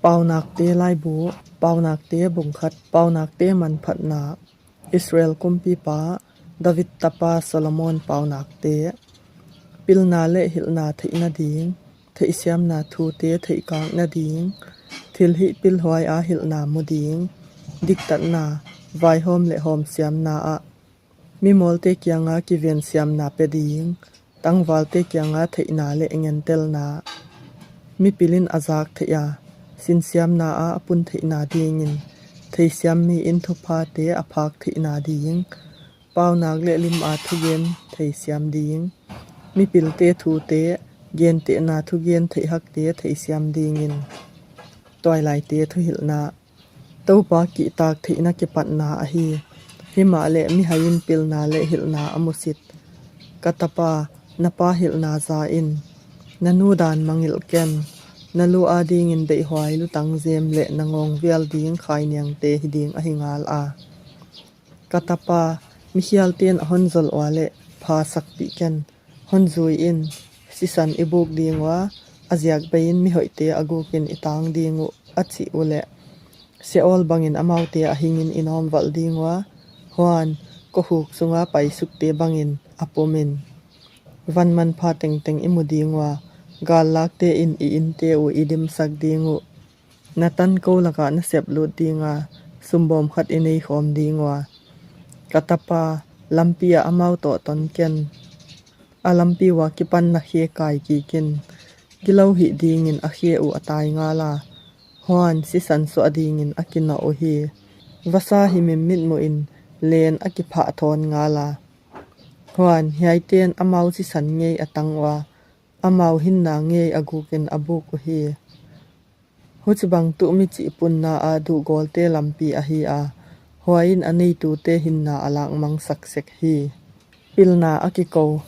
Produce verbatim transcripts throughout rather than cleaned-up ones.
Paunakte laibu, Paunakte bungkhat, Paunakte manphatna, Israel kumpipa David tapa Solomon paunakte. Pilna le hilhna theih nading, theihsiamna thute theihkak nading, thilhih pilhuai a hilhna mu ding, diktatna, vaihawm le hawmsiamna ah mimawlte kianga kivensiamna pia ding, tangvalte kianga theihna le ngentelna. Mipil in a zak theih a, sinsiamna a a pun theihna dingin, theisiam mi in thuphate a phak theihna ding, paunak le lim a thugen theisiam ding, mipilte thute, gentehna thugen theihhakte theisiam dingin. Tuailaite thuhilhna. Topa kihtak theihna kipatna ahi. Himah le mihai in pilna le hilhna a musit. Ka tapa, na pa hilhna za in. Na nu dan mangilh ken. Na lu adingin deihhuai lutang zem le na ngawng vial ding khainiangte hi ding ahi ngal a. Ka tapa, mikhialte in a hon zolh ua le pha sakpih ken. Hon zui in, sisan i buk ding ua, a ziak bei in mihoihte a gukin i tang ding uh, a cih uh leh, Seol bangin amaute a hingin i nawmvalh ding ua, huan, kohuk sunga paisukte bangin a pumin. Van manpha tengteng i mu ding ua, gallakte in i innte uh i dimsak ding uh. Na tanko lakah na seplut dinga, sumbawm khat i neikhawm ding ua. Ka tapa, lampi ah amau tawh ton ken. A lampi ua kipan na khe kai kikin. Gilo hih dingin a khe uh a tai ngal a. Huan sisan suah dingin a kinawh uh hi. Vasa hi mimmitmuh in len a kiphah thawn ngal a. Huan hiaiten amau sisan ngei a tang ua. Amau hinna ngei a gukin a buk uh hi. Huci bang tuh mi cih punna ah duhgawlte lampi ahi a, huai in a neitute hinna a lakmangsak sek hi. Pilna a kiko.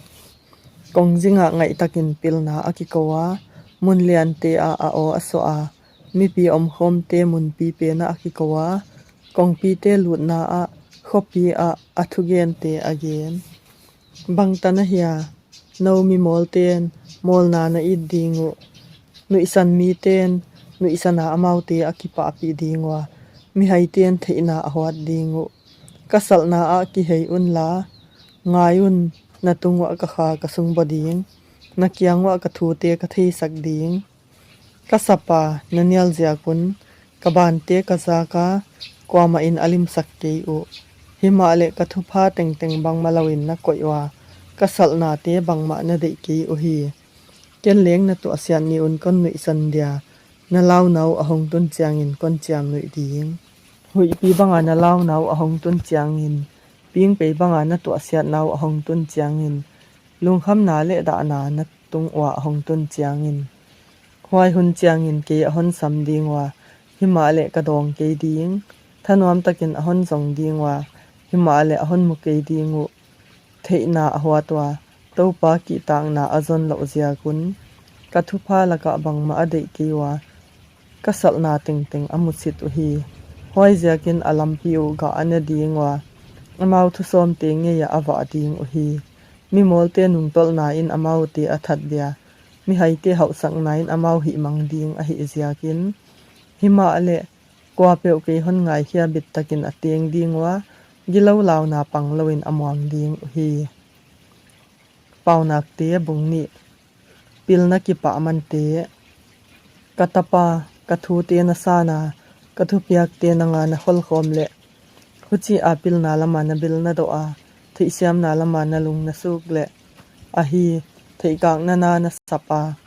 Kong zingah ngaihtakin pilna a kiko a, mun liante ah a aw a suah a, mipi omkhawmte munpi penah a kiko a, kongpite lutna ah, khuapi ah a thugente a gen. Bangtan ahia, no mimawlten mawlna na it ding uh. Nuihsan miten nuihsana amaute a kipahpih ding uh a, mihaiten theihna a huat ding uh. Ka salhna ah kihei unla, ngai un, na tung uah ka kha ka sungbaw ding, na kiang uah ka thute ka theisak ding. Ka sapa, na nial ziak un, ka bante ka zak a, kuamah in a limsak kei uh. Himah le ka thupha tengteng bangmah loin na koih uh a, ka salhnate bangmah na deih kei uh hi. Ken leng na tuahsiat ni un kon nuihsan dia, na launa uh a hong tun ciangin kon ciamnuih ding. Huihpi banga na launa uh a hong tun ciangin, pingpei banga na tuahsiatna uh a hong tun ciangin, lungkhamna le dahna na tung uah a hong tun ciangin. Huai hun ciangin kei a hon sam ding ua, himah le ka dawng kei ding. Thanuamtakin a hon zong ding ua, himah le a hon mu kei ding uh. Theihna a huat ua, Topa kihtakna a zon loh ziak un. Ka thupha lakah bangmah a deih kei ua, ka salhna tengteng a musit uh hi. Huai ziakin a lampi uh gah a ne ding ua, amau thusawmte ngei ah a vah ding uh hi. Mimawlte nungtolhna in amaute a that dia, mihaite hauhsakna in amau hihmang ding ahih ziakin. Himah le kuapeuh kei hon ngaikhia bittakin a teng ding ua, gilo launa pang loin a muang ding uh hi. Paunakte bung nih. Pilna kipah mante. Ka tapa, ka thute na sana, ka thupiakte nanga na kholkhawm leh, huci a pilna lama na bil na doh a, theihsiamna lama na lung na suk leh, ahi, theihkakna na na sap a,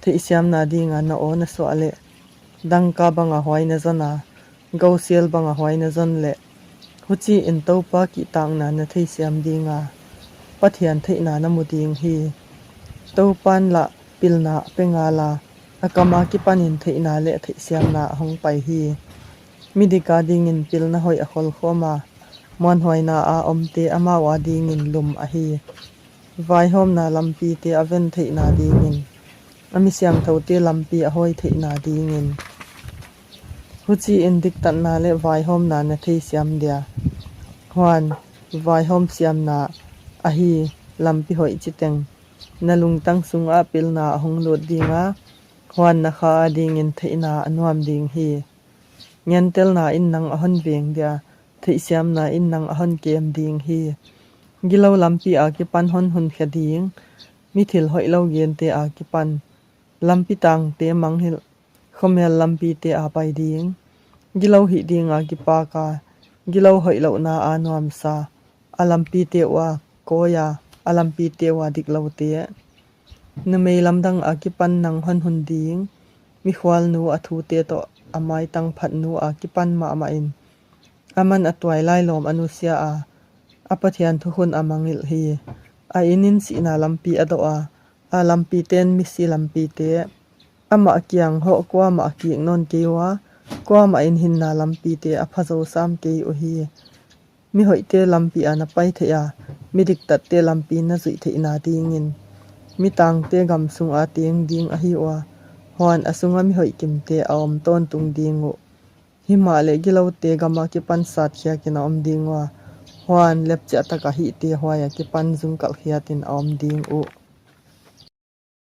theihsiamna dinga na aw na suah leh, dangka banga huai na zon a, gosial banga huai na zon leh, huci in Topa kihtakna na theisiam dinga, Pathian theihna na mu ding hi. Topan lah pilna a pe ngal a, a kama kipanin theihna le theihsiamna a hong pai hi. Midik adingin pilna hoih a kholkhawm a, muanhuaina a omte amau adingin lum ahi. Vaihawmna lampite a ven theihna dingin, a mi siangthote lampi a hawi theihna dingin. Huci in diktatna le vaihawmna na theisiam dia. Huan, vaihawm siamna ahi lampi hoih citeng, na lungtang sungah pilna a hong lut dinga, Huan na kha adingin theihna a nuam ding hi. Ngentelna in nang a hon veng dia, theihsiamna in nang a hon kem ding hi. Gilo lampi a kipan hon hunkhia ding, mi thil hoih lo gente a kipan, lampi tangte mangngilh, khuamel lampite a pai ding. Gilo hih dinga kipak a, gilo hoih lohna a nuamsa, a lampite uh a kawi a, a lampite uh a dik lote, numei lamdang a kipan nang hon hun ding, mikhualnu a thute tawh a maitang phatnu a kipan mahmah in, aman a tuailai lawm a nusia a, a Pathian thukhun a mangngilh hi. A inn in sihna lampi a dawh a, a lampite in misi lampite. Amah kiang hawh kuamah a kik nawn kei uh a, kuamah in hinna lampite a pha zo sam kei uh hi. Mihoihte lampi a na pai theih a, midiktatte lampi na zuih theihna dingin, mitangte gam sunga teng ding ahi uh a, huan a sunga mihoih kimte a om tawntung ding uh. Himahleh gilote gama kipan satkhiakin a om ding uh a, huan lepciah taka hihte huai a kipan zungkalhkhiatin a om ding uh.